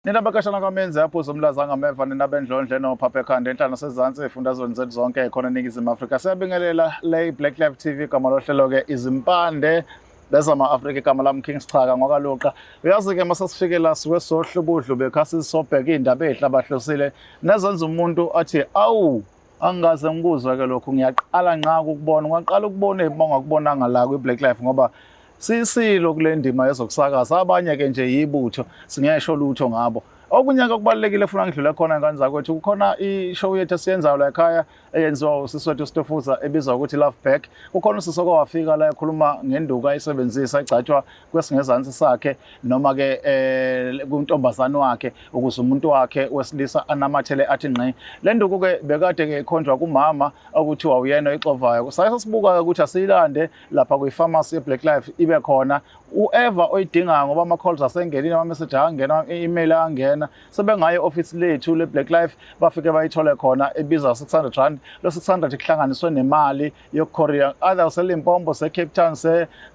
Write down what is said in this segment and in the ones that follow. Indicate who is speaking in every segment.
Speaker 1: Nina bakashana kwamenzi aphuza umlaza angameva nina bendlondle nophapha ekhanda enhla nasezansi ezifundazweni zethu zonke khona eNingizimu Afrika. Siyabingelela le Black Life TV igama lohlelo-ke izimpande bezama-Afrika igama lami King Sichaka ngokaLuqa. Uyazi-ke uma sesifike la suke sohlubudlu bekhasi sobheka iy'ndaba ey'hlabahlosile nezenza umuntu athi awu angikaze ngikuzwe ke lokhu ngiyaqala nqa ukukubona ungaqala ukubona uma ungakubonanga la kwi-Black Life ngoba sisilo kule ndima yezokusakaza abanye ke nje yibutho singesho lutho ngabo okunye ke okubalulekile funa ngidlule khona ngane zakwethu kukhona i-show yethu esiyenzayo la ekhaya eyenziwa usisi wethu Stofuza ebizwa ukuthi Love Back kukhona usisi oke wafika la ekhuluma ngenduku ayisebenzisa igcatshwa kwesingezansi sakhe noma ke eh kuntombazane wakhe ukuze umuntu wakhe wesilisa anamathele athi ngqi le nduku ke bekade ke ikhonjwa kumama okuthiwa uyena oyixovayo saye sasibuka ukuthi asiyilande lapha kwi-pharmacy ye-Black Life ibe khona ueva oyidingayo ngoba ama-calls asengenile ama-message angena i-email angena sebengaye e-office lethu le-Black Life bafike bayithole khona ebiza 600 rand lo 600 kuhlanganiswe nemali yokucourier either useLimpopo use-Cape Town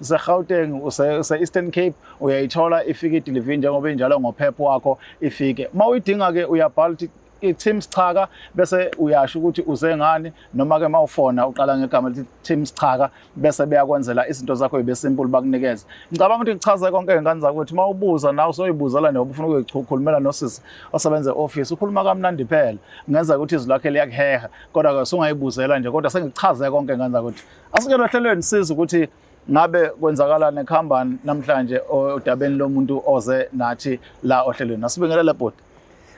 Speaker 1: use-Gauteng use-Eastern Cape uyayithola ifike idelivery njengoba injalo ngophepha wakho ifike uma uyidinga-ke uyabhala ukuthi i-team Sichaka bese uyasho ukuthi uze ngani noma ke mawufona uqala ngegama lithi team Sichaka bese beyakwenzela izinto zakho ibe simple bakunikeze. Ngicabanga ukuthi ngichaze konke ngane zakwethu mawubuza nawe usoyibuzela nje ufuna ukuyikhulumela nosisi osebenza e-office ukhuluma kamnandi phela ngenza ukuthi izwi lakhe liyakuheha kodwa ke usungayibuzela nje kodwa sengichaze konke ngane zakwethu. Asike ohlelweni siza ukuthi ngabe kwenzakalani ekuhambani namhlanje odabeni lomuntu oze nathi la ohlelweni. Asibingelele bhuti.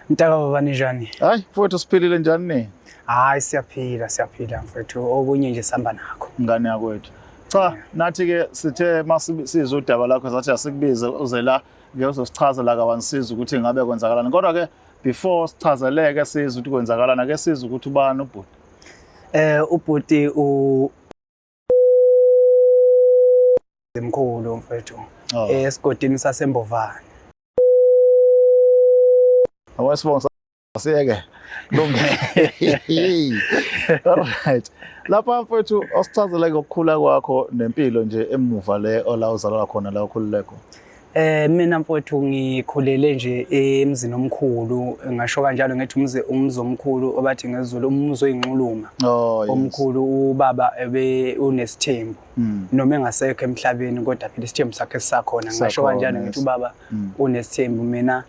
Speaker 2: Mntaka baba ninjani?
Speaker 1: Hayi mfowethu siphilile njani ni?
Speaker 2: Hayi siyaphila siyaphila mfowethu okunye nje sihamba nakho.
Speaker 1: Ngane yakwethu. Cha nathi ke sithe masizwe udaba lakho sathi asikubize uze la ke uzosichazela kabanzi ukuthi ngabe kwenzakalani. Kodwa ke before sichazeleke sizwe ukuthi kwenzakalani ake sizwe ukuthi ubani ubhuti.
Speaker 2: Eh ubhuti u mkhulu mfowethu
Speaker 1: Oh.
Speaker 2: esigodini saseMbovane.
Speaker 1: Awesibonga siyeke. Lunge. Alright. Lapha mfowethu osichazele ngokukhula kwakho nempilo nje emuva le ola uzalwa khona la ukhululeko.
Speaker 2: Eh mina mfowethu ngikhulele nje emzini omkhulu ngasho kanjalo ngithi umzi umzi omkhulu obathi ngesiZulu umuzi oyinxuluma.
Speaker 1: Oh, yes.
Speaker 2: Omkhulu ubaba ebe unesithembu noma engasekho emhlabeni kodwa phela isithembu sakhe sisakhona ngasho
Speaker 1: Sisakhona,
Speaker 2: kanjalo ngithi
Speaker 1: yes.
Speaker 2: ubaba unesithembu mina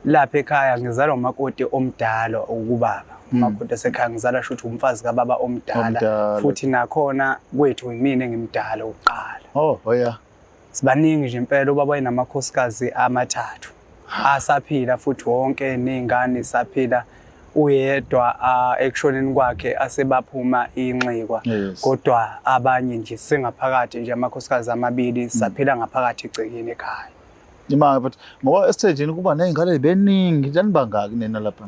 Speaker 2: lapha ekhaya ngizalwa umakoti omdala ukubaba umakoti esekhaya ngizalwa shuthi umfazi kababa omdala
Speaker 1: Omdala.
Speaker 2: futhi nakhona kwethu yimina engimdala ukuqala.
Speaker 1: Oh, oh yeah.
Speaker 2: Sibaningi nje impela ubaba wayenamakhosikazi amathathu asaphila futhi wonke ney'ngane saphila uyedwa ekushoneni kwakhe asebaphuma inxikwa
Speaker 1: Yes.
Speaker 2: kodwa abanye nje sengaphakathi nje amakhosikazi amabili saphila ngaphakathi egcekeni ekhaya.
Speaker 1: Imanga but ngoba esithenjini kuba nezingane beningi njani bangaki nina lapha?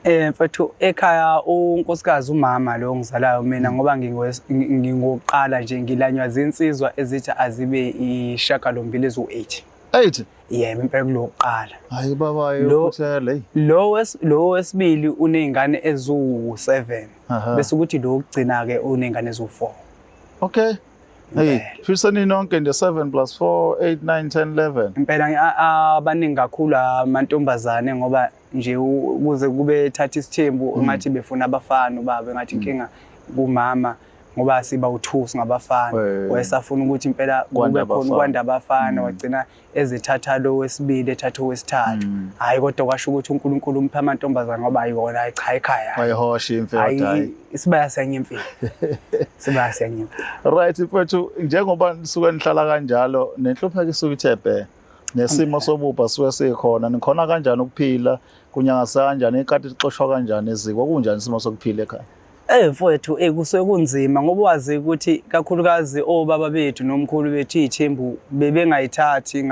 Speaker 2: Eh mfethu ekhaya unkosikazi umama lo ngizalayo mina ngoba ngingokuqala nje ngilanywa zinsizwa ezithi azibe ishagalombili eziwu-8.
Speaker 1: 8
Speaker 2: Yebo impela kulokuqala.
Speaker 1: Hayi baba
Speaker 2: Lo-
Speaker 1: ukhuthele. hey.
Speaker 2: Lo wesibili uney'ngane eziwu-7
Speaker 1: Aha.
Speaker 2: bese ukuthi lo wokugcina-ke uney'ngane eziwu-4.
Speaker 1: Okay. Hey,
Speaker 2: Impela.
Speaker 1: fisani nonke nje 7 plus 4 8 9 10 11.
Speaker 2: Impela abaningi kakhulu amantombazane ngoba nje ukuze kube thatha isithembu ngathi befuna abafana ubaba ngathi inkinga kumama ngoba siba u2 singabafana
Speaker 1: Eh.
Speaker 2: wayesafuna ukuthi impela
Speaker 1: Kwanda
Speaker 2: kube khona
Speaker 1: abafana.
Speaker 2: kwanda abafana wagcina ezithatha lo wesibili ethatha owesithathu hayi kodwa kwasho ukuthi uNkulunkulu umphe amantombazane ngoba ayikona hayi cha ekhaya
Speaker 1: Wayehosha imfeyo hayi.
Speaker 2: hayi isibaya siyanyimfile isibaya siyanyimfile
Speaker 1: Right mfethu njengoba nisuke nihlala kanjalo nenhlupheko isuke ithe bhe nesimo sobubha suke sikhona nikhona kanjani ukuphila kunyangasa kanjani ikati lixoshwa kanjani eziko kunjani isimo sokuphila ekhaya
Speaker 2: Eh mfowethu eh kusuke kunzima ngoba wazi ukuthi kakhulukazi obaba bethu nomkhulu bethu iy'thembu bebengayithathi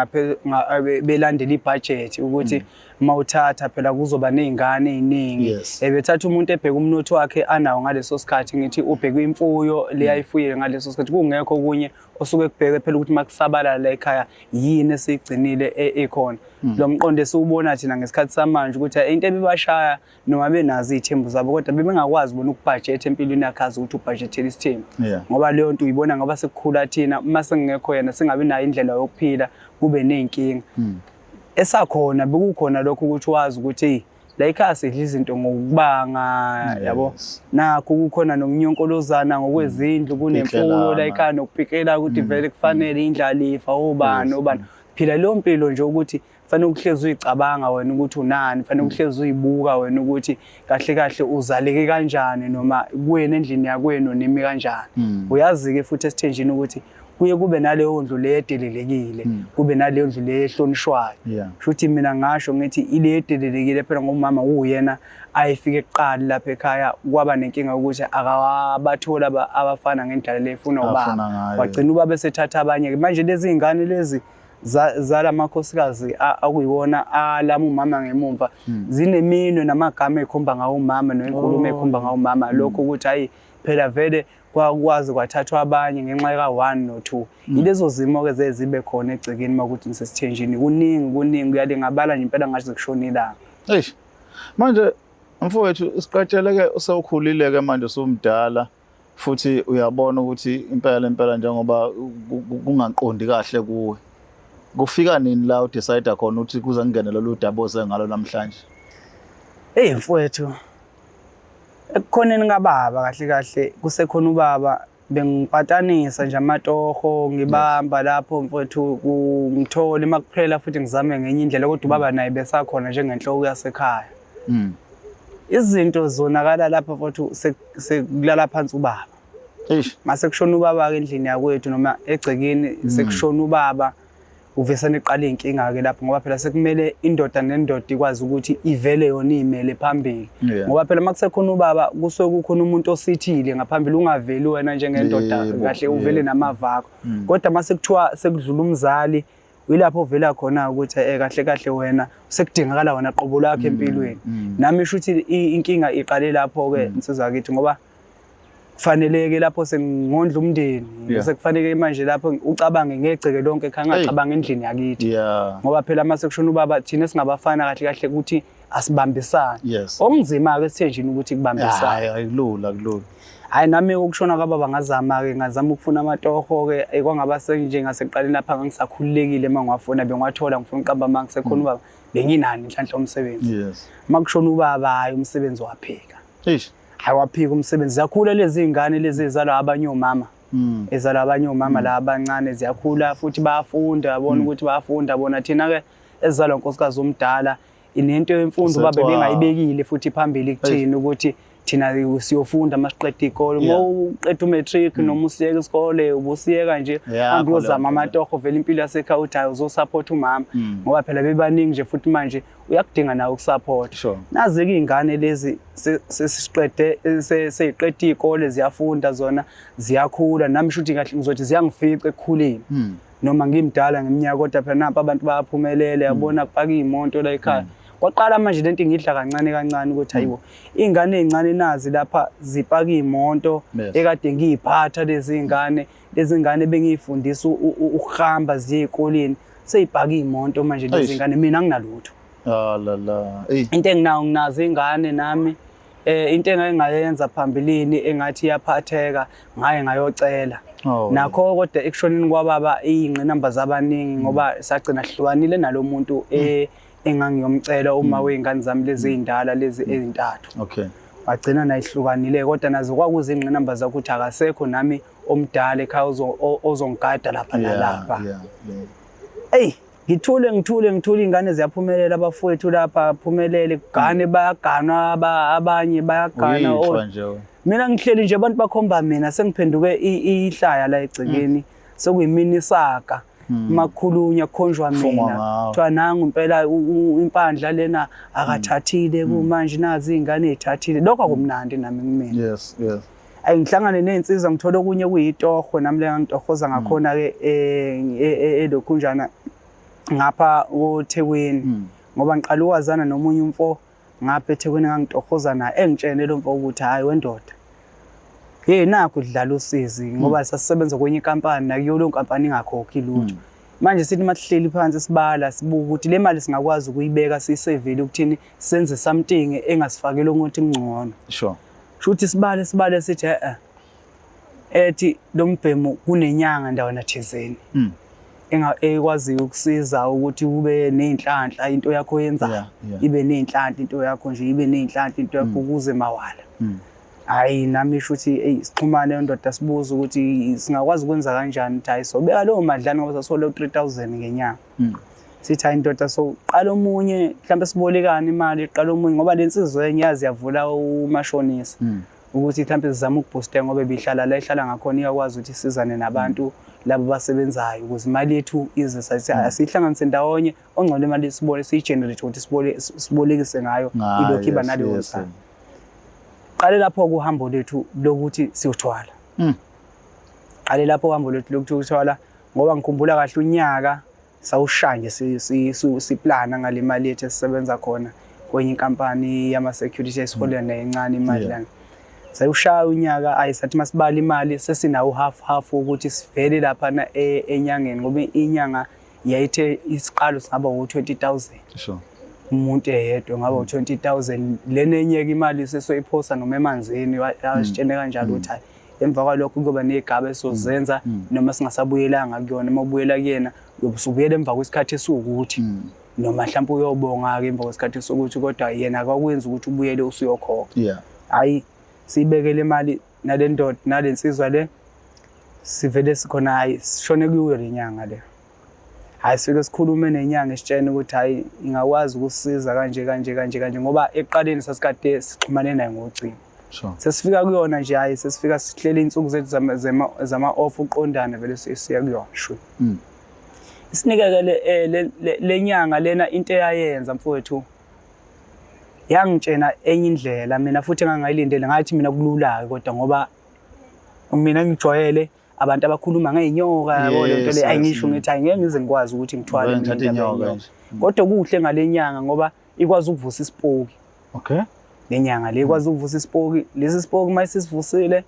Speaker 2: belandela ibhajethi ukuthi mawuthatha phela kuzoba ney'ngane ey'ningi.
Speaker 1: Yes.
Speaker 2: Ebethatha umuntu ebheka umnotho wakhe anawo ngaleso sikhathi ngithi ubheka imfuyo le ayifuyile ngaleso sikhathi kungekho okunye osuke kubheke phela ukuthi makusabalala la ekhaya yini esiyigcinile ekhona. Lo mqondo esiwubona thina ngesikhathi samanje ukuthi into ebibashaya noma benazo iy'thembu zabo kodwa bebengakwazi bona ukubhajetha empilweni yakhe azi ukuthi ubhajethela isithembu
Speaker 1: Yeah.
Speaker 2: ngoba leyo nto uyibona ngoba sekukhula thina uma sengingekho yena singabi nayo indlela yokuphila kube ney'nkinga. Esakhona bekukhona lokho ukuthi wazi ukuthi hey, la ekhaya sidla izinto ngokubanga, yabo. Nakho kukhona nokunyonkolozana ngokwezindlu, kunemfuyo la ekhaya nokupikela ukuthi vele kufanele indlalifa obani obani. Phila leyo mpilo nje ukuthi fanele ukuhlezi uyicabanga wena ukuthi unani, fanele ukuhlezi uyibuka wena ukuthi kahle kahle uzaleke kanjani noma kuwena endlini yakwenu nimi kanjani. Uyazi-ke futhi esithenjini ukuthi kuye kube naleyo ndlu le edelelekile, kube naleyo ndlu le ehlonishwayo. Shuthi mina ngasho ngithi ile edelelekile phela ngomama uwuyena ayefike kuqala lapha ekhaya, kwaba nenkinga ukuthi akawabathola abafana ngendlela le efuna ubaba, wagcina ubaba esethatha abanye. Manje lezi ngane lezi zalamakhosikazi akuyiwona alama umama ngemumva, zineminwe namagama ekhomba ngawo umama nenkulumo ekhomba ngawo umama, lokho ukuthi hayi phela vele kwakwazi kwathathwa abanye ngenxa ka-1 no-2. Yilezo zimo-ke zeye zibe khona egcekeni uma kuthi nisesithenjini. Kuningi kuningi uyalingabala nje impela ngathi zikushona ilanga.
Speaker 1: Eish. Manje mfowethu siqatshele-ke usewukhulile-ke manje usumdala futhi uyabona ukuthi impela impela njengoba kungaqondi kahle kuwe. Kufika nini la udecide khona ukuthi kuze ngingene lolu daba oze ngalo namhlanje?
Speaker 2: Hey mfowethu, ekukhoneni kababa kahle kahle kusekhona ubaba bengipatanisa nje amatoho ngibamba lapho mfowethu, ngithole uma kuphela futhi ngizame ngenye indlela, kodwa ubaba naye besakhona njengenhloko yasekhaya. Izinto zonakala lapho mfowethu sekulala phansi ubaba.
Speaker 1: Eish.
Speaker 2: Mase kushona ubaba-ke endlini yakwethu noma egcekeni, sekushona ubaba uvesane iqala iy'nkinga-ke lapho, ngoba phela sekumele indoda nendoda ikwazi ukuthi ivele yona iy'mele phambili. Ngoba phela uma kusekhona ubaba kusuke kukhona umuntu osithile ngaphambili, ungaveli wena njengendoda kahle uvele namava akho. Kodwa uma sekuthiwa sekudlula umzali, yilapho ovela khona ukuthi kahle kahle wena sekudingakala wena qobo lwakho empilweni. Nami isho ukuthi inkinga iqale lapho-ke insizwa kithi, ngoba kufaneleke lapho sengondla umndeni, sekufanele manje lapho ucabange ngegceke lonke ekhaya, ngacabanga endlini yakithi. Ngoba phela uma sekushona ubaba thina singabafana kahle kahle ukuthi asibambisane. Okunzima-ke esithenjini ukuthi kubambisane.
Speaker 1: Hhayi, akulula, akulula.
Speaker 2: Hhayi nami ukushona kababa ngazama-ke, ngazama ukufuna amatoho-ke, kwangaba senje ngasekuqaleni lapha ngangisakhululekile uma ngiwafuna, bengiwathola ngifuna ukuqamba amanga, sekukhona ubaba benginani inhlanhla yomsebenzi. Uma kushona ubaba hhayi umsebenzi waphika.
Speaker 1: Eish.
Speaker 2: Hayi waphika umsebenzi, ziyakhula lezi iy'ngane lezi ezalwa abanye omama. Ezalwa abanye omama la abancane ziyakhula futhi bayafunda, yabona ukuthi bayafunda bona. Thina-ke ezalwa unkosikazi omdala inento yemfundo baba bengayibekile futhi phambili kuthina ukuthi thina siyofunda uma siqeda iy'kole. Uma uqeda u-matric noma usiyeka isikole ubusiyeka nje, hambe uyozama amatoho vele impilo yasekhaya uthi hhayi uzosupport umama. Ngoba phela bebaningi nje futhi manje uyakudinga nawe ukusupport. Nazi-ke iy'ngane lezi sesiqede seyiqeda iy'kole ziyafunda zona ziyakhula, nami shuthi kahle ngizothi ziyangifica ekukhuleni. Noma ngimdala ngeminyaka kodwa phela nampa abantu bayaphumelela, yabona kupaka iy'moto la ekhaya. Kwaqala manje lento ngidla kancane kancane ukuthi hayibo iy'ngane ey'ncane nazi lapha zipaka iy'moto ekade ngiy'phatha lezi y'ngane, lezi ngane bengiy'fundisa ukuhamba ziye ey'koleni, sey'paka iy'moto manje lezi ngane, mina anginalutho.
Speaker 1: Ah la la.
Speaker 2: Into enginayo nginazo iy'ngane nami. Into engake ngayenza phambilini engathi iyaphatheka, ngaye ngayocela. Nakho kodwa ekushoneni kwababa iy'ngqinamba zabaningi ngoba sagcina sihlukanile nalo muntu engangiyomcela uma wey'ngane zami lezi ey'ndala lezi ezintathu. Wagcina naye ihlukanile kodwa nazo kwakuzingqinamba zakho ukuthi akasekho nami omdala ekhaya ozongigada lapha nalapha. Eyi ngithule ngithule ngithule, iy'ngane ziyaphumelela, abafowethu lapha phumelele, kugane bayaganwa, abanye bayagana. Mina ngihleli nje abantu bakhomba mina, sengiphenduke ihlaya la egcekeni, sekuyimini isaka. Uma kukhulunywa kukhonjwa mina, kuthiwa nangu impela impandla lena akathathile kumanje, nazi iy'ngane ey'thathile. Lokho akumnandi nami kumina.
Speaker 1: Yes, yes.
Speaker 2: Ayi ngihlangane ney'nsizwa ngithole okunye kuyitoho nami le ngangitohoza ngakhona-ke elokhunjana ngapha koThekwini. Ngoba ngiqala ukwazana nomunye umfo ngapha eThekwini ngangitohoza naye, engitshene lo mfo ukuthi hhayi wendoda, hey nakhu dlala usizi ngoba sasisebenza kwenye inkampani nakuyo leyo nkampani ingakhokhi lutho. Manje sithi masihleli phansi sibala sibuka ukuthi le mali singakwazi ukuyibeka siyisevile ukuthini senze something engasifakela ukuthi kungcono. Shuthi sibale sibale sithi ethi lo mbhemu kunenyanga ndawana thizeni. Ekwaziyo ukusiza ukuthi ube ney'nhlanhla into yakho oyenzayo. Ibe ney'nhlanhla into yakho nje, ibe ney'nhlanhla into yakho ukuze mawala. Hhayi nami isho ukuthi eyi sixhumane ndoda sibuze ukuthi singakwazi ukwenza kanjani, ukuthi hhayi sobeka leyo madlana ngoba sasolo 3000 ngenyanga. Sithi hayi ndoda soqala omunye mhlawumbe sibolekane imali, qala omunye ngoba le nsizwa enye yazi yavula umashonisa. Ukuthi mhlawumbe sizame ukuboosta ngoba ibihlala la ihlala ngakhona, iyakwazi ukuthi isizane nabantu labo basebenzayo ukuze imali yethu ize asihlanganise ndawonye, ongcono imali sibole siyigenerate ukuthi sibolekise ngayo ilokhu iba naleyo nzalo. Qale lapho kuhambo lethu lokuthi siyothwala. Qale lapho uhambo lethu lokuthi uthwala ngoba ngikhumbula kahle unyaka sawushaya nje siplana ngale mali yethu esisebenza khona kwenye inkampani yama-security esiholela nayo encane imali lana. Sayushaya unyaka, ayi sathi masibala imali sesinawo half half ukuthi sivele laphana enyangeni ngoba inyanga yayithe isiqalo singaba u-20,000. Umuntu eyedwa ngaba u-20,000, lena enye-ke imali sesoyiphosa noma emanzini, wasitshene kanjalo ukuthi hayi emva kwalokho kuyoba ney'gaba esizozenza noma singasabuyelanga kuyona, uma ubuyela kuyena uyobe usubuyela emva kwesikhathi esiwukuthi noma mhlawumpe uyobonga-ke emva kwesikhathi esiwukuthi, kodwa yena akakwenzi ukuthi ubuyele usuyokhokha. Hhayi siyibekele imali nale ndoda nale nsizwa le, sivele sikhona hhayi sishone kuyo le nyanga le. Hhayi sifike sikhulume nenyanga isitshene ukuthi hhayi ingakwazi ukusiza kanje kanje kanje kanje ngoba ekuqaleni sasikade sixhumane naye ngocingo. Sesifika kuyona nje hhayi sesifika sihlele iy'nsuku zethu zama-off uqondane vele siya kuyona shu. Isinike-ke le nyanga lena into eyayenza mfowethu, yangitshena enye indlela mina futhi engangayilindele, ngathi mina kulula-ke kodwa ngoba mina ngijwayele abantu abakhuluma ngey'nyoka yabo le nto le, ayi ngisho ngithi hhayi ngeke ngize ngikwazi ukuthi ngithwale mina indaba yenyoka. Kodwa kuhle ngale nyanga ngoba ikwazi ukuvusa isipoki. Le nyanga le ikwazi ukuvusa isipoki, lesi sipoki uma sisivusile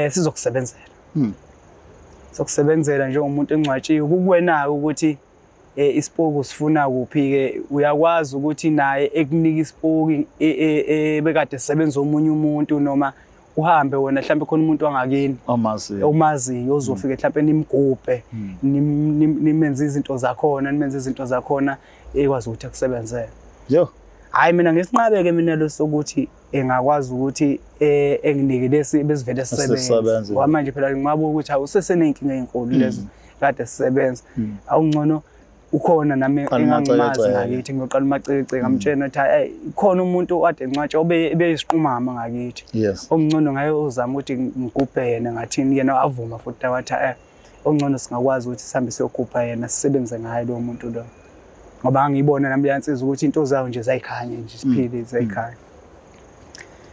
Speaker 2: sizokusebenzela. Sizokusebenzela njengomuntu engcwatshiwe, kukuwena-ke ukuthi isipoki usifuna kuphi-ke, uyakwazi ukuthi naye ekunike isipoki ebekade sebenza omunye umuntu noma uhambe wena mhlawumbe khona umuntu wangakini omaziyo ozofika mhlawumbe nimgubhe nimenze izinto zakhona, nimenze izinto zakhona ekwazi ukuthi akusebenzele. Hhayi mina ngisinqabe-ke mina lo sokuthi engakwazi ukuthi enginike lesi besivele sisebenze. Ngoba manje phela ngingabuka ukuthi hawu useseney'nkinga ey'nkulu lezo kade sisebenza. Awungcono ukhona nami engangimazi ngakithi, ngiyoqala umacece ngamtshela ukuthi hayi khona umuntu okade encwatsha obeyisiqumama ngakithi. Ongcono ngaye uzama ukuthi ngigubhe yena, ngathini yena avuma futhi wathi ongcono singakwazi ukuthi sihambe siyogubha yena sisebenze ngaye lowo muntu lo. Ngoba ngiyibona nami leyansizwa ukuthi into zayo nje zayikhanya nje siphile zayikhanya.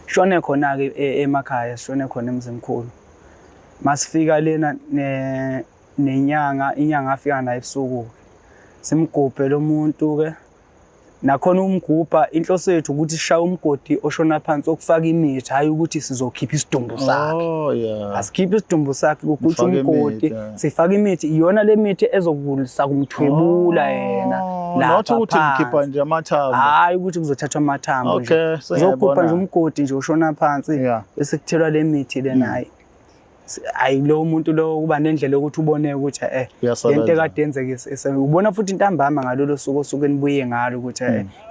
Speaker 2: Shone khona-ke emakhaya, sishone khona eMzimkhulu. Masifika lena nenyanga, inyanga afika nayo ebusuku. Simgubhe lo muntu-ke. Nakhona umgubha, inhloso yethu ukuthi sishaye umgodi oshona phansi okufaka imithi, hhayi ukuthi sizokhipha isidumbu sakhe. Asikhiphe isidumbu sakhe, kugujwe umgodi, sifake imithi, iyona le mithi ezokulisa kumthwebula yena
Speaker 1: lapha ukuthi ngikhipha nje amathambo.
Speaker 2: Hhayi ukuthi kuzothathwa amathambo nje. Uzogubha nje umgodi nje oshona phansi bese kuthelwa le mithi lena hhayi. Ayi lo muntu lo kuba nendlela yokuthi ubone ukuthi lento ekade yenzeka ubona futhi intambama ngalolo suku osuke nibuye ngalo ukuthi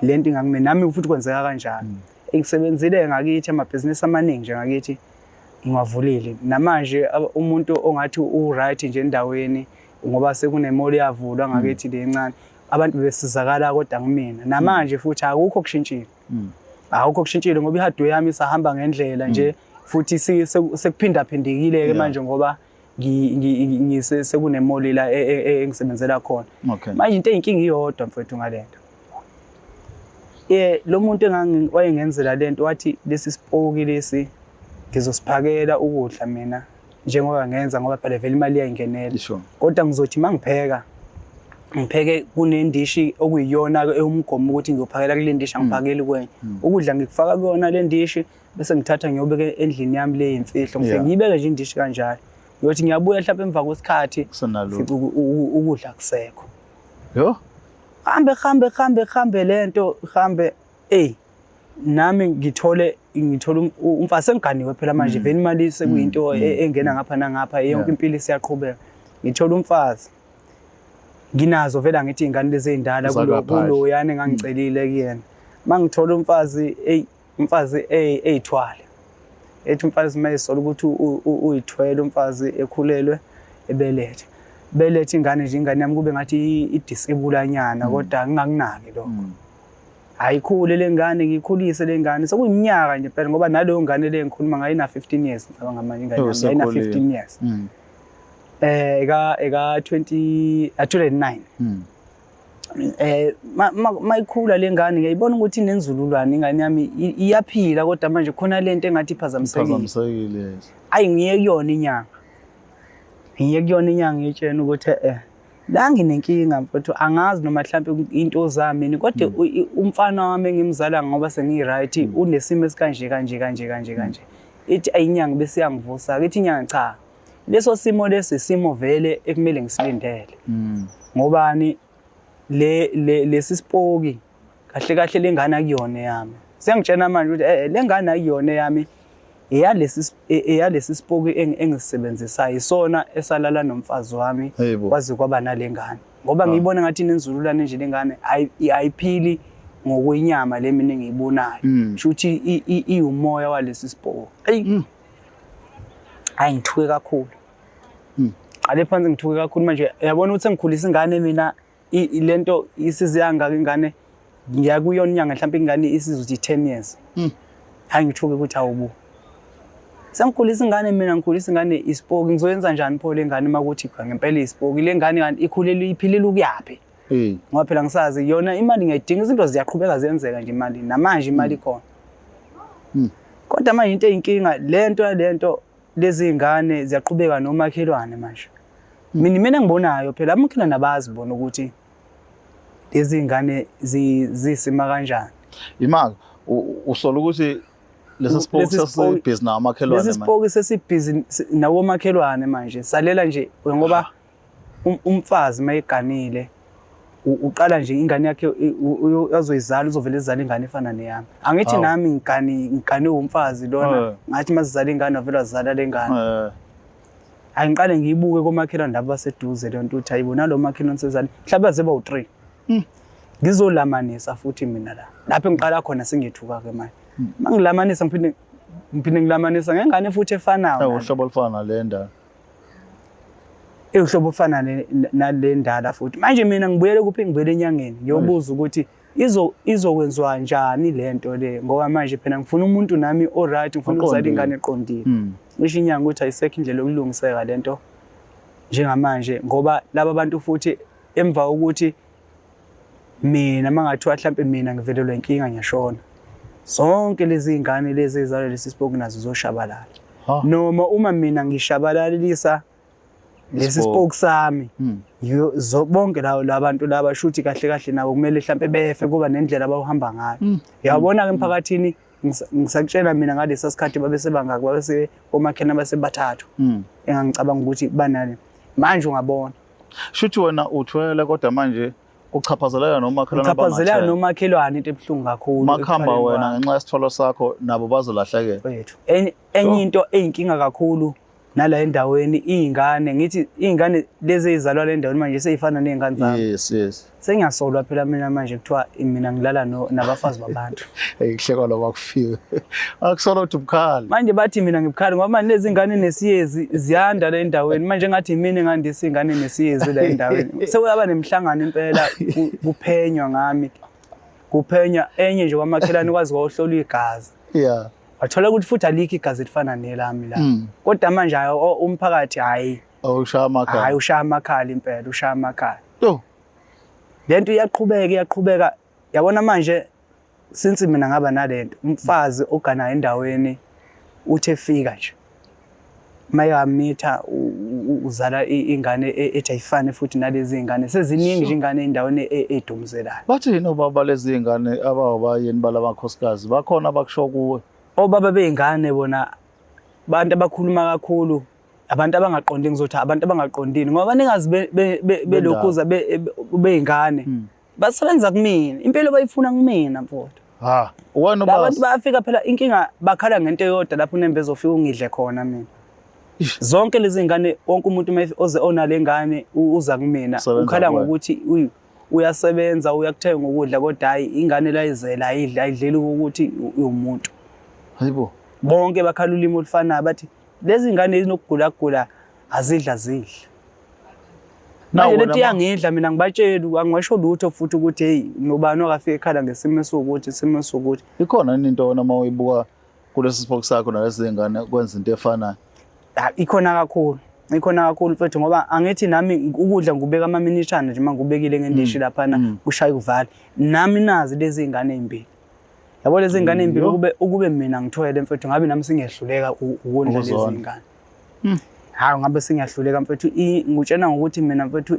Speaker 2: lento ingakumina nami futhi kwenzeka kanjalo. Ngisebenzile ngakithi amabhizinisi amaningi nje ngakithi ngiwavulile. Namanje umuntu ongathi u-right nje endaweni ngoba sekunemoli yavulwa ngakithi le encane, abantu bebesizakala kodwa kumina. Namanje futhi akukho kushintshile. Akukho kushintshile ngoba i-hardware yami isahamba ngendlela nje futhi sekuphindaphindekile-ke manje ngoba sekunemoli la engisebenzela khona. Manje into eyinkinga iyodwa mfowethu ngale nto. Lo muntu wayengenzela le nto wathi lesi sipoki lesi ngizosiphakela ukudla mina njengoba ngenza ngoba phela vele imali iyayingenela. Kodwa ngizothi uma ngipheka ngipheke kunendishi okuyiyona ewumgomo ukuthi ngiyophakela kule ndishi, angiphakeli kwenye. Ukudla ngikufaka kuyona le ndishi bese ngithatha ngiyobeka endlini yami le yimfihlo, ngifike ngiyibeke nje indishi kanjalo. Ngiyothi ngiyabuya mhlawumbe emva kwesikhathi ukudla kusekho.
Speaker 1: Yo.
Speaker 2: Hambe hambe hambe hambe lento hambe nami ngithole umfazi sengiganiwe phela manje vele imali sekuyinto engena ngapha nangapha yonke impilo isiyaqhubeka. Ngithola umfazi. Nginazo vele angithi iy'ngane lezi ey'ndala
Speaker 1: Zakaphandle.
Speaker 2: kuloyana engangicelile kuyena. Uma ngithola umfazi eyi umfazi eyithwale. Ethi umfazi uma esola ukuthi uyithwele umfazi ekhulelwe ebelethe. Belethe ingane nje ingane yami kube ngathi idisebulanyana kodwa ngingakunaki lokho. Ayikhule le ngane ngiyikhulise le ngane sekuyiminyaka nje phela ngoba naleyo ngane le ngikhuluma ngayo ina 15 years ngicabanga manje ingane
Speaker 1: Oh,
Speaker 2: yami yayina
Speaker 1: sekhulile.
Speaker 2: 15 years. Eka 20 2009. Mayikhula le ngane ngiyayibona ukuthi inenzululwane ingane yami iyaphila kodwa manje khona lento engathi iphazamisekile.
Speaker 1: Phazamisekile yes.
Speaker 2: Ayi ngiye kuyona inyanga. Ngiye kuyona inyanga ngiyitshena ukuthi la nginenkinga mfowethu angazi noma mhlampe into zami yini kodwa umfana wami engimzala ngoba sengiyi-right unesimo esikanje kanje kanje kanje kanje. Ithi ayinyanga bese iyangivusa ithi inyanga cha leso simo lesi isimo vele ekumele ngisilindele. Ngobani le lesi sipoki kahle kahle lengane akuyona eyami. Sengitshena manje ukuthi lengane akuyona eyami eyalesi sipoki engisisebenzisayo isona esalala nomfazi wami kwaze kwaba nalengane. Ngoba ngiyibona ngathi inenzululwane nje lengane ayiphili ngokwenyama le mina engiyibonayo. Shuthi iwumoya walesi sipoki. Eyi. Hayi ngithuke kakhulu. Qale phansi ngithuke kakhulu manje uyabona ukuthi sengikhulisa ingane mina lento isize yangaka ingane ngiya kuyona inyanga mhlawumbe ingane isizothi 10 years. Hayi ngithuke ukuthi awubu. Sengikhulisa ingane mina ngikhulisa ingane isipoki ngizoyenza njani pho le ngane makuthi ngempela isipoki le ngane kanti ikhulele iphilele ukuyaphi? Ngoba phela ngisazi yona imali ngiyayidinga izinto ziyaqhubeka ziyenzeka nje imali namanje imali ikhona. Kodwa manje into eyinkinga lento lezi ngane ziyaqhubeka nomakhelwane manje. Mina engibonayo phela amakhelwane abazi bona ukuthi lezi ngane zisima kanjani.
Speaker 1: Imali usola ukuthi lesi sipoki sesibhizi nawomakhelwane
Speaker 2: manje. Lesi sipoki sesibhizi nawomakhelwane manje. Salela nje ngoba umfazi mayeganile uqala nje ingane yakhe azoyizala uzovele ezala ingane efana neyami. Angithi nami ngigane umfazi lona ngathi masizala ingane wavele wazala le ngane. Hayi ngiqale ngiyibuke komakhelwane labo baseduze le nto ukuthi hayibo nalo makhelwane sezale mhlawumbe baze bawu-3. Ngizolamanisa futhi mina la. Lapho engiqala khona sengiyethuka-ke manje. Uma ngilamanisa ngiphinde ngilamanisa ngengane futhi efanayo.
Speaker 1: Uhlobo olufana nale ndala.
Speaker 2: Uhlobo olufana nale ndala futhi. Manje mina ngibuyele kuphi? Ngibuyele enyangeni ngiyobuza ukuthi izokwenziwa njani lento le ngoba manje phela ngifuna umuntu nami o-right ngifuna ukuzala ingane eqondile. Ngisho inyanga ukuthi ayisekho indlela yokulungiseka lento njengamanje ngoba laba bantu futhi emva kokuthi mina mangathiwa mhlampe mina ngivelelwe inkinga ngiyashona zonke lezi ngane lezi ezalwa lesi sipoki nazo zoshabalala. Noma uma mina ngishabalalisa lesi sipoki sami bonke labantu laba shuthi kahle kahle nabo kumele mhlampe befe kuba nendlela abawuhamba ngayo. Uyabona ke emphakathini ngisakutshela mina ngalesa sikhathi babesebangaki babese omakhelwane basebathathu engangicabanga ukuthi banale manje ungabona.
Speaker 1: Shuthi wena uthwele kodwa manje kuchaphazeleka nomakhelwane
Speaker 2: Kuchaphazeleka nomakhelwane into ebuhlungu kakhulu.
Speaker 1: Makhamba wena ngenxa yesithwalo sakho nabo bazolahlekela.
Speaker 2: Wethu. Enye into eyinkinga kakhulu nala endaweni iy'ngane ngithi iy'ngane lezi ey'zalwa le endaweni manje sey'fana ney'ngane zami.
Speaker 1: Yes, yes.
Speaker 2: Sengiyasolwa phela mina manje kuthiwa mina ngilala nabafazi babantu.
Speaker 1: Hey kuhlekwa lo bakufiwe. Akusola ukuthi ubukhali.
Speaker 2: Manje bathi mina ngibukhali ngoba manje lezi ngane nesiyezi ziyanda la endaweni. Manje ngathi mina engandisa ingane nesiyezi la endaweni. Sekuyaba nemihlangano impela kuphenywa ngami. Kuphenywa enye nje kwamakhelwane kwazi kwahlolwa igazi.
Speaker 1: Yeah.
Speaker 2: Wathola ukuthi futhi alikho igazi elifana nelami la. Kodwa manje umphakathi hayi.
Speaker 1: Ushaya amakhala.
Speaker 2: Hayi ushaya amakhala impela, ushaya amakhala.
Speaker 1: Yo.
Speaker 2: Lento iyaqhubeka iyaqhubeka. Yabona manje since mina ngaba nalento umfazi oganayo endaweni uthi efika nje mayamitha uzala ingane ethi ayifane futhi nalezi ingane seziningi nje ingane endaweni edumzelayo.
Speaker 1: Bathi yini obaba lezi ingane abawabayeni balamakhosikazi bakhona abakusho kuwe?
Speaker 2: Obaba beingane bona abantu abakhuluma kakhulu abantu abangaqondi ngizothi abantu abangaqondile ngoba ningazi belokhuza beingane basebenza kumina impilo bayifuna kumina mfowethu.
Speaker 1: Ha wena
Speaker 2: abantu bayafika phela inkinga bakhala ngento eyodwa lapho unembeza ofika ungidle khona mina. Zonke lezi ngane, wonke umuntu uma oze onale ngane uza kumina,
Speaker 1: Usebenza
Speaker 2: ukhala
Speaker 1: kuwena.
Speaker 2: ngokuthi uyasebenza, uyakuthenga ukudla, kodwa hayi, ingane layizela ayidli, ayidleli ukuthi uwumuntu.
Speaker 1: Hayibo.
Speaker 2: Bonke bakhala ulimi olufanayo, bathi lezi ngane ezinokugulagula azidla zidla.
Speaker 1: Nawu
Speaker 2: Manje
Speaker 1: wena
Speaker 2: lento iyangidla mina, ngibatsheli, angiwasho lutho futhi ukuthi hey, nobani okafika ekhala ngesimo esiwukuthi, isimo esiwukuthi.
Speaker 1: Ikhona yini into wena uma uyibuka kulesi sipoki sakho nalezi ngane kwenza into efanayo?
Speaker 2: Ah, ikhona kakhulu, ikhona kakhulu mfethu, ngoba angithi nami ukudla ngikubeka amaminishana nje, uma ngikubekile ngendishi laphana kushaya ukuvala. Nami nazi lezi ngane ezimbili, yabo, lezi ngane ezimbili, ukube mina ngithwele mfethu, ngabe nami singehluleka ukondla lezi
Speaker 1: Ukuzondla.
Speaker 2: ngane. Hawu, ngabe singiyahluleka mfethu. Ngutshena ngokuthi mina mfethu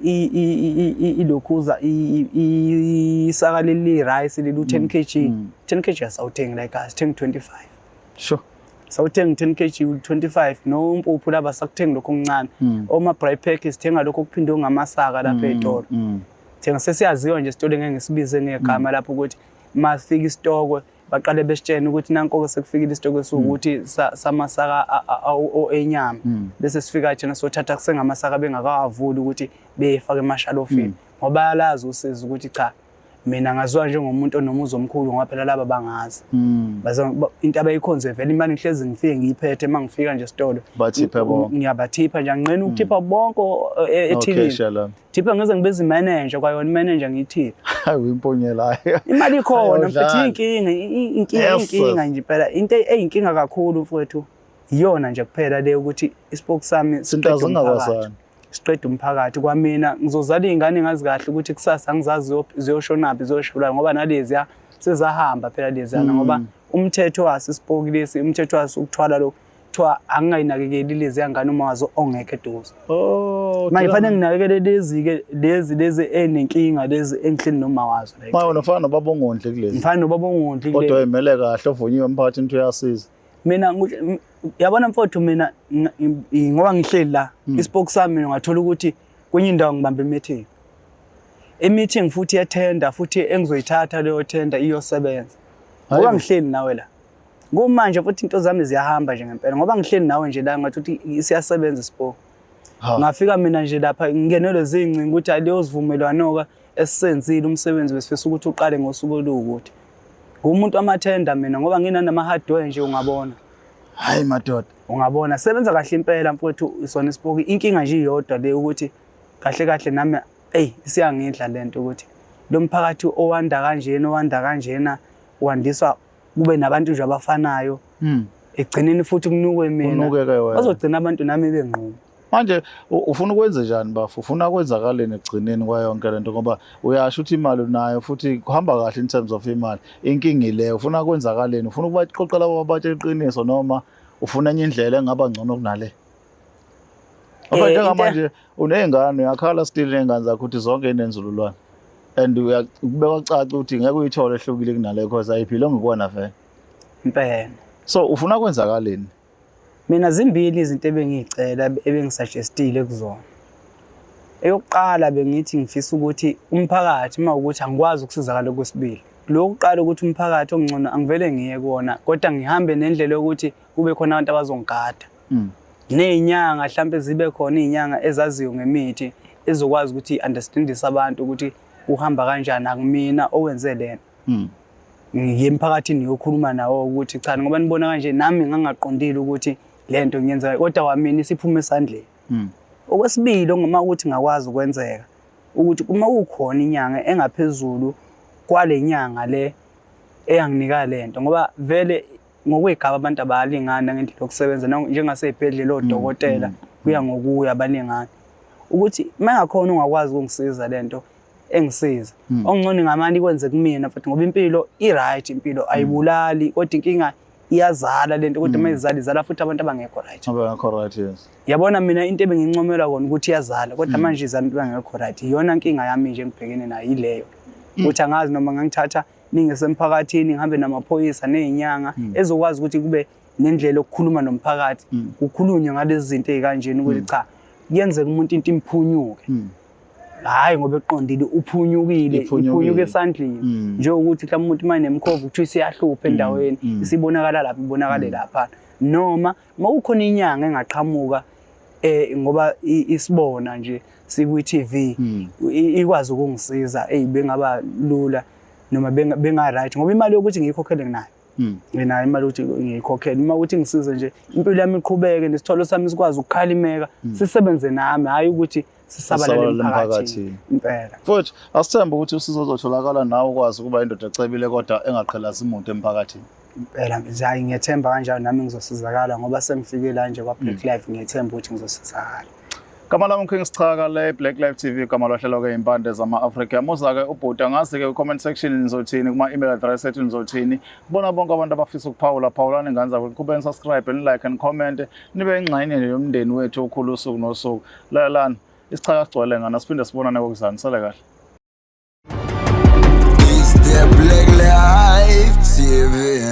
Speaker 2: ilokhuza isaka leli rice leli 10 kg, 10 kg asawuthengi la ekhaya, sithenga 25. Sawuthenga 10 kg 25, nompuphu laba sakuthengi lokho okuncane, oma dry pack sithenga lokho okuphindwe ngamasaka lapha ey'tolo. Thenga sesiyaziwa nje esitolo, ngeke ngisibize ngegama lapho, ukuthi masifika isitokwe baqale besitshene ukuthi nanko-ke sekufikile isitokwe esiwukuthi samasaka enyama, bese sifika thina sothatha kusengamasaka bengakawavuli ukuthi beyefake emashalofini, ngoba bayalazi usizi ukuthi cha, mina ngaziwa njengomuntu onomuzi omkhulu, ngoba phela laba bangazi. Into abayikhonze vele imali ngihlezi ngifike ngiyiphethe uma ngifika nje esitolo.
Speaker 1: Bathiphe bonke.
Speaker 2: Ngiyabathipha nje, anginqeni ukuthipha bonke ethilini.
Speaker 1: Okay, shalom.
Speaker 2: Thipha ngize ngibize imanager, kwayona imanager ngiyithiphe.
Speaker 1: Hayi, impunyelayo.
Speaker 2: Imali ikhona mfethu,
Speaker 1: Ayodlala.
Speaker 2: inkinga inkinga inkinga nje phela, into eyinkinga kakhulu mfowethu iyona nje kuphela le ukuthi isipoki sami
Speaker 1: Sinto
Speaker 2: siqede umphakathi.
Speaker 1: zingakwazani.
Speaker 2: Siqeda umphakathi kwamina, ngizozala iy'ngane ngazi kahle ukuthi kusasa angizazi ziyoshonaphi, ziyoshelwa, ngoba naleziya sezahamba phela leziyana, ngoba umthetho waso isipoki lesi, umthetho waso ukuthwala lo, kuthiwa angingayinakekeli leziya ngane uma wazo ongekho eduze.
Speaker 1: Oh,
Speaker 2: Manje fanele nginakekele lezi-ke, lezi ey'nenkinga, lezi engihleli noma wazo la.
Speaker 1: Manje wena ufana nobaba ongondli kulezi.
Speaker 2: Ngifana nobaba ongondli kule.
Speaker 1: Kodwa oyimele kahle, ovunyiwe emphakathini ukuthi uyasiza.
Speaker 2: Mina yabona mfowethu, mina ngoba ngihleli la, isipoki sami mina ungathola ukuthi kwenye indawo ngibambe i-meeting, i-meeting futhi yethenda, futhi engizoyithatha leyo tender iyosebenza ngoba
Speaker 1: Hayibo.
Speaker 2: ngihleli nawe la kumanje, futhi into zami ziyahamba nje ngempela ngoba ngihleli nawe nje la, ngathi ukuthi siyasebenza isipoki.
Speaker 1: Ha.
Speaker 2: Ngafika mina nje lapha ngingenelwe zingcingo ukuthi hayi, leyo sivumelwano-ka esisenzile, umsebenzi besifisa ukuthi uqale ngosuku oluwukuthi. Ngumuntu amathenda mina ngoba nginanama-hardware nje, ungabona.
Speaker 1: Hayi madoda.
Speaker 2: Ungabona sebenza kahle impela mfowethu sona isipoki. Inkinga nje iyodwa le, ukuthi kahle kahle nami eyi isiyangidla lento, ukuthi lo mphakathi owanda kanjena, owanda kanjena, wandiswa kube nabantu nje abafanayo, ekugcineni futhi kunukwe mina.
Speaker 1: Kunukeke wena.
Speaker 2: Bazogcina abantu nami benquma.
Speaker 1: Manje ufuna ukwenze njani bafo? Ufuna kwenzakaleni ekugcineni kwayo yonke lento, ngoba uyasho ukuthi imali unayo futhi kuhamba kahle in terms of imali. Inkinga ile, ufuna kwenzakaleni? Ufuna ukubaqoqa labo batshe iqiniso noma ufuna enye indlela engaba ngcono kunale? Ngoba njengamanje uney'ngane, uyakhala still ney'ngane zakho ukuthi zonke inenzululwane. And kubeka kucaca ukuthi ngeke uyithole ehlukile kunale because ayiphile ngikuwena vele.
Speaker 2: Impela.
Speaker 1: So ufuna kwenzakaleni?
Speaker 2: Mina zimbili izinto ebengiyicela, ebengisuggestile kuzona. Eyokuqala, bengithi ngifisa ukuthi umphakathi, uma ukuthi angikwazi ukusizakala okwesibili. Lokuqala ukuthi umphakathi ongcono angivele ngiye kuwona, kodwa ngihambe nendlela yokuthi kube khona abantu abazongigada. Ney'nyanga mhlampe zibe khona, iy'nyanga ezaziyo ngemithi ezokwazi ukuthi understandise abantu ukuthi kuhamba kanjani, akumina owenze lento. Ngiye emphakathini ngiyokhuluma nawo ukuthi cha, ngoba nibona kanje, nami ngangaqondile ukuthi lento ngiyenza, kodwa kwamina isiphume esandleni. Okwesibili, ongoma ukuthi ngakwazi ukwenzeka ukuthi uma kukhona inyanga engaphezulu kwale nyanga le eyanginika lento, ngoba vele ngokwegaba abantu abalingani ngendlela yokusebenza, njengasey'bhedlela odokotela kuya ngokuya abalingani, ukuthi uma engakhona ungakwazi ukungisiza lento engisiza, ongcono ngamane ikwenze kumina futhi, ngoba impilo i-right, impilo ayibulali, kodwa inkinga iyazala lento, kodwa uma izala, izala futhi abantu abangekho right.
Speaker 1: Abangekho right, yes.
Speaker 2: Yabona mina into ebengincomela kona ukuthi iyazala, kodwa manje izala abantu abangekho right. Iyona nkinga yami nje engibhekene nayo yileyo, ukuthi angazi noma ngangithatha ningesemphakathini, ngihambe namaphoyisa ney'nyanga ezokwazi ukuthi kube nendlela yokukhuluma nomphakathi, kukhulunywe ngalezi zinto ey'kanjena, ukuthi cha, kuyenzeka umuntu into imphunyuke. Hhayi, ngoba eqondile, uphunyukile.
Speaker 1: Iphunyukile.
Speaker 2: Iphunyuke esandleni. Njengokuthi mhlawumbe umuntu uma enemkhovu kuthiwa isiyahlupha endaweni, isibonakala lapha, ibonakale lapha, noma uma kukhona inyanga engaqhamuka, ngoba isibona nje sikwi-TV, ikwazi ukungisiza, eyi, bengaba lula noma benga-right, ngoba imali yokuthi ngiyikhokhele nginayo. Nginayo imali yokuthi ngiyikhokhele. Uma ukuthi ngisize nje, impilo yami iqhubeke, nesithwalo sami sikwazi ukukhalimeka, sisebenze nami, hhayi ukuthi sisabalale
Speaker 1: Sisabalale
Speaker 2: emphakathini.
Speaker 1: emphakathini.
Speaker 2: Impela.
Speaker 1: Mfowethu, asithembe ukuthi usizo uzotholakala, nawe ukwazi ukuba indoda ecebile kodwa engaqhelazi muntu emphakathini.
Speaker 2: Impela nje, hayi, ngiyethemba kanjalo nami ngizosizakala, ngoba sengifike la nje kwa-Black Life, ngiyethemba ukuthi ngizosizakala.
Speaker 1: Gama lami King Sichaka, le Black Life TV, gama lohlelo-ke Impande zama-Afrika. Muza-ke ubhuti, angazi-ke ku-comment section nizothini, kuma-email address ethu nizothini. Kubona bonke abantu abafisa ukuphawula, phawulani ngane zakwethu, qhubeni subscribe, ni-like and comment, nibe ingxenye nje yomndeni wethu okhulu usuku nosuku. Lalelani, isichaka sigcwele ngana, siphinde sibonane kokuzana. Sale kahle.
Speaker 3: It's the Black Life TV.